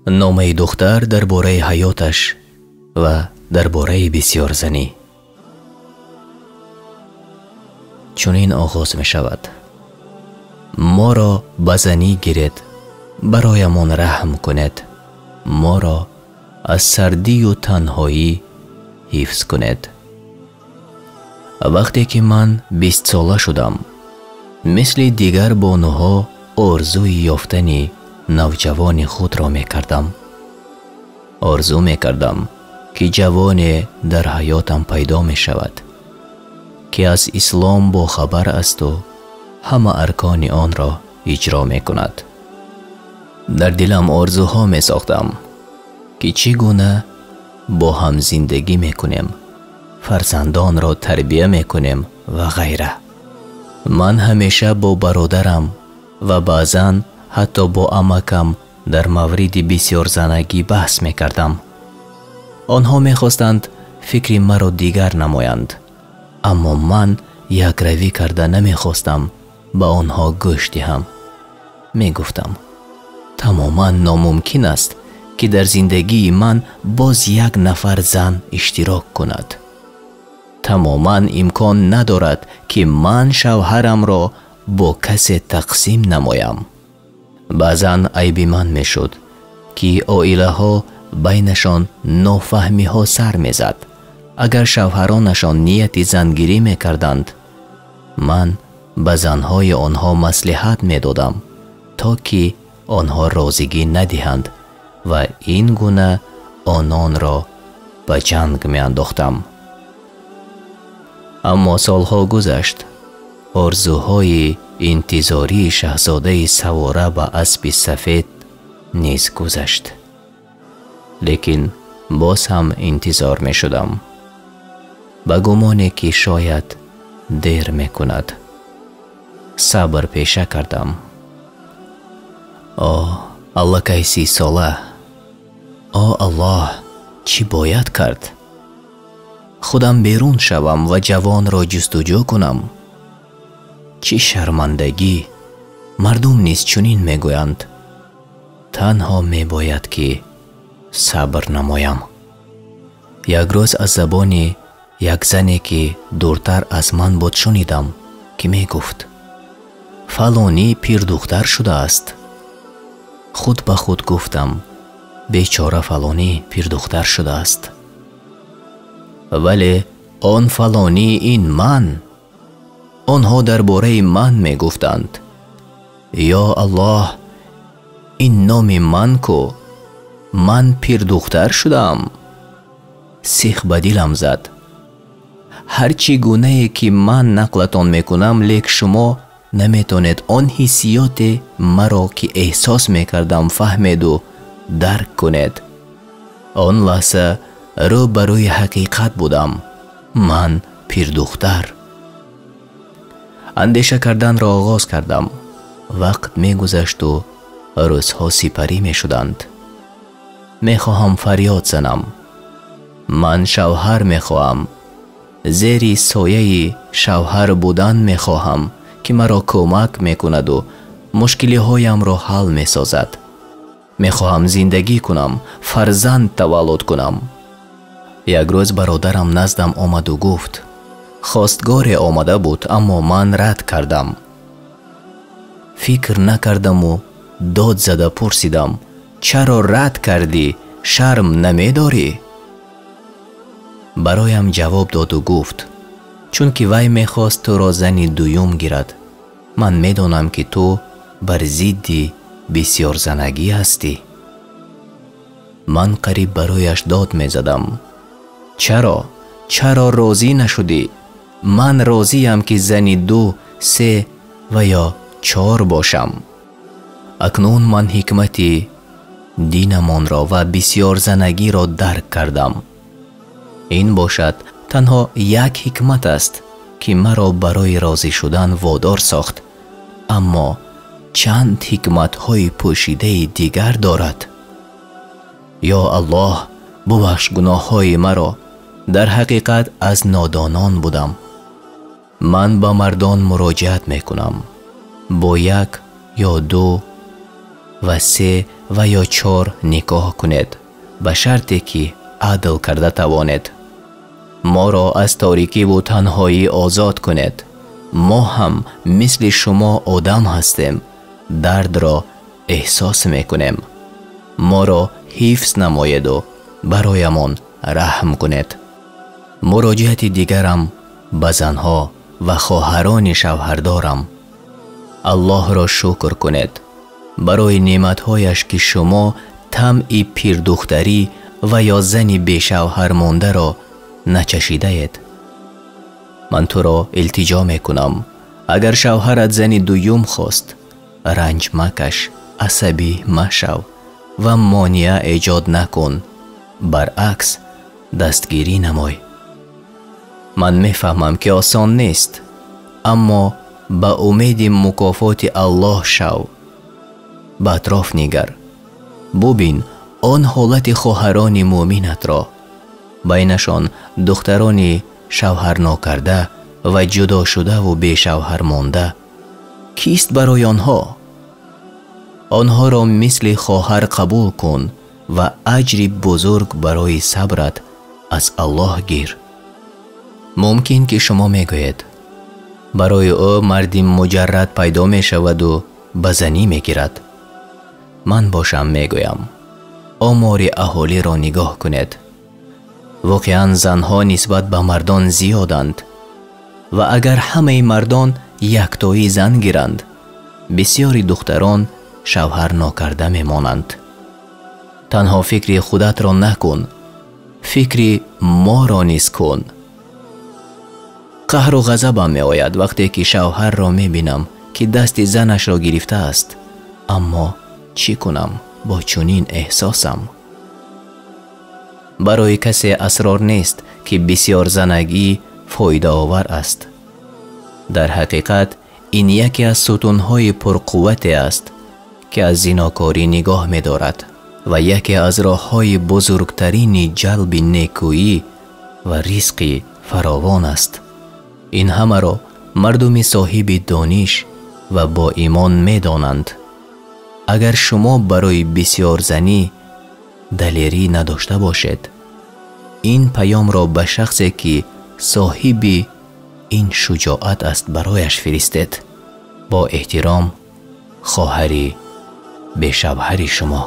Номаи духтар дар бораи ҳаёташ ва дар бораи бисёрзанӣ. Чунин оғоз мешавад: моро ба занӣ гиред, бароямон раҳм кунед, моро аз сардию танҳоӣ ҳифз кунед. Вақте ки ман 20сола шудам, мисли дигар бонуҳо орзуи ёфтани навҷавони худро мекардам. Орзу мекардам, ки ҷавоне дар ҳаётам пайдо мешавад, ки аз ислом бохабар асту ҳама аркони онро иҷро мекунад. Дар дилам орзуҳо месохтам, ки чӣ гуна бо ҳам зиндагӣ мекунем, фарзандонро тарбия мекунем ва ғайра. Ман ҳамеша бо бародарам ва баъзан ҳатто бо амакам дар мавриди бисёрзанагӣ баҳс мекардам. Онҳо мехостанд фикри маро дигар намоянд, аммо ман якравӣ карда намехостам ба онҳо гӯш диҳам. Мегуфтам, тамоман номумкин аст, ки дар зиндагии ман боз як нафар зан иштирок кунад. Тамоман имкон надорад, ки ман шавҳарамро бо касе тақсим намоям. Баъзан айби ман мешуд, ки оилаҳо байнашон нофаҳмиҳо сар мезад. Агар шавҳаронашон нияти зангирӣ мекарданд, ман ба занҳои онҳо маслиҳат медодам, то ки онҳо розигӣ надиҳанд ва ин гуна ононро ба ҷанг меандохтам. Аммо солҳо гузашт. Орзуҳои интизории шаҳзодаи савора ба аспи сафед низ гузашт. Лекин боз ҳам интизор мешудам, ба гумоне ки шояд дер мекунад. Сабр пеша кардам. О, аллакай 30сола! О Аллоҳ, чӣ бояд кард? Худам берун шавам ва ҷавонро ҷустуҷӯ кунам? Чӣ шармандагӣ! Мардум низ чунин мегӯянд. Танҳо мебояд ки сабр намоям. Як рӯз аз забони як зане, ки дуртар аз ман буд, шунидам, ки мегуфт: фалонӣ пирдухтар шудааст. Худ ба худ гуфтам: бечора фалонӣ пирдухтар шудааст. Вале он фалонӣ ин ман. Онҳо дар бораи ман мегуфтанд. Ё Аллоҳ, ин номи ман ку? Ман пирдухтар шудам. Сих ба дилам зад. Ҳар чӣ гунае ки ман нақлатон мекунам, лек шумо наметонед он ҳиссиёте маро, ки эҳсос мекардам, фаҳмеду дарк кунед. Он лаҳза рӯ ба рӯи ҳақиқат будам. Ман пирдухтар. Андеша карданро оғоз кардам. Вақт мегузашту рӯзҳо сипарӣ мешуданд. Мехоҳам фарёд занам. Ман шавҳар мехоҳам. Зери сояи шавҳар будан мехоҳам, ки маро кӯмак мекунаду мушкилиҳоямро ҳал месозад. Мехоҳам зиндагӣ кунам, фарзанд таваллуд кунам. Як рӯз бародарам наздам омаду гуфт: хостгоре омада буд, аммо ман рад кардам. Фикр накардаму дод зада пурсидам: чаро рад кардӣ? Шарм намедорӣ? Бароям ҷавоб доду гуфт: чунки вай мехост туро зани дуюм гирад. Ман медонам, ки ту бар зидди бисёрзанагӣ ҳастӣ. Ман қариб барояш дод мезадам: чаро? Чаро розӣ нашудӣ? Ман розиям, ки зани 2, 3 ва ё 4 бошам. Акнун ман ҳикмати динамонро ва бисёрзанагиро дарк кардам. Ин бошад танҳо як ҳикмат аст, ки маро барои розӣ шудан водор сохт, аммо чанд ҳикматҳои пӯшидаи дигар дорад. Ё Аллоҳ, бубахш гуноҳҳои маро. Дар ҳақиқат аз нодонон будам. Ман ба мардон муроҷиат мекунам. Бо 1 ё 2 ва 3 ва ё 4 никоҳ кунед, ба шарте ки адл карда тавонед. Моро аз торикиву танҳоӣ озод кунед. Мо ҳам мисли шумо одам ҳастем, дардро эҳсос мекунем. Моро ҳифз намоеду бароямон раҳм кунед. Муроҷиати дигарам ба занҳо ва хоҳарони шавҳардорам. Аллоҳро шукр кунед барои неъматҳояш, ки шумо тамъи пирдухтарӣ ва ё зани бешавҳар мондаро начашидаед. Ман туро илтиҷо мекунам, агар шавҳарат зани дуюм хост, ранҷ макаш, асабӣ машав ва монеа эҷод накун, баръакс дастгирӣ намой. Ман мефаҳмам, ки осон нест, аммо ба умеди мукофоти Аллоҳ шав. Ба атроф нигар, бубин он ҳолати хоҳарони муъминатро. Байнашон духтарони шавҳарнокарда ва ҷудошудаву бешавҳар монда. Кист барои онҳо? Онҳоро мисли хоҳар қабул кун ва аҷри бузург барои сабрат аз Аллоҳ гир. Мумкин ки шумо мегӯед, барои ӯ марди муҷаррад пайдо мешаваду ба занӣ мегирад. Ман бошам мегӯям, омори аҳолиро нигоҳ кунед. Воқеан занҳо нисбат ба мардон зиёданд ва агар ҳамаи мардон яктоӣ зан гиранд, бисёри духтарон шавҳар нокарда мемонанд. Танҳо фикри худатро накун, фикри моро низ кун. Қаҳру ғазабам меояд вақте ки шавҳарро мебинам, ки дасти занашро гирифтааст. Аммо чӣ кунам бо чунин эҳсосам? Барои касе асрор нест, ки бисёрзанагӣ фоидаовар аст. Дар ҳақиқат ин яке аз сутунҳои пурқуввате аст, ки аз зинокорӣ нигоҳ медорад ва яке аз роҳҳои бузургтарини ҷалби некӯӣ ва ризқи фаровон аст. Ин ҳамаро мардуми соҳиби дониш ва бо имон медонанд. Агар шумо барои бисёрзанӣ далерӣ надошта бошед, ин паёмро ба шахсе, ки соҳиби ин шуҷоат аст, барояш фиристед. Бо эҳтиром, хоҳари бешавҳари шумо.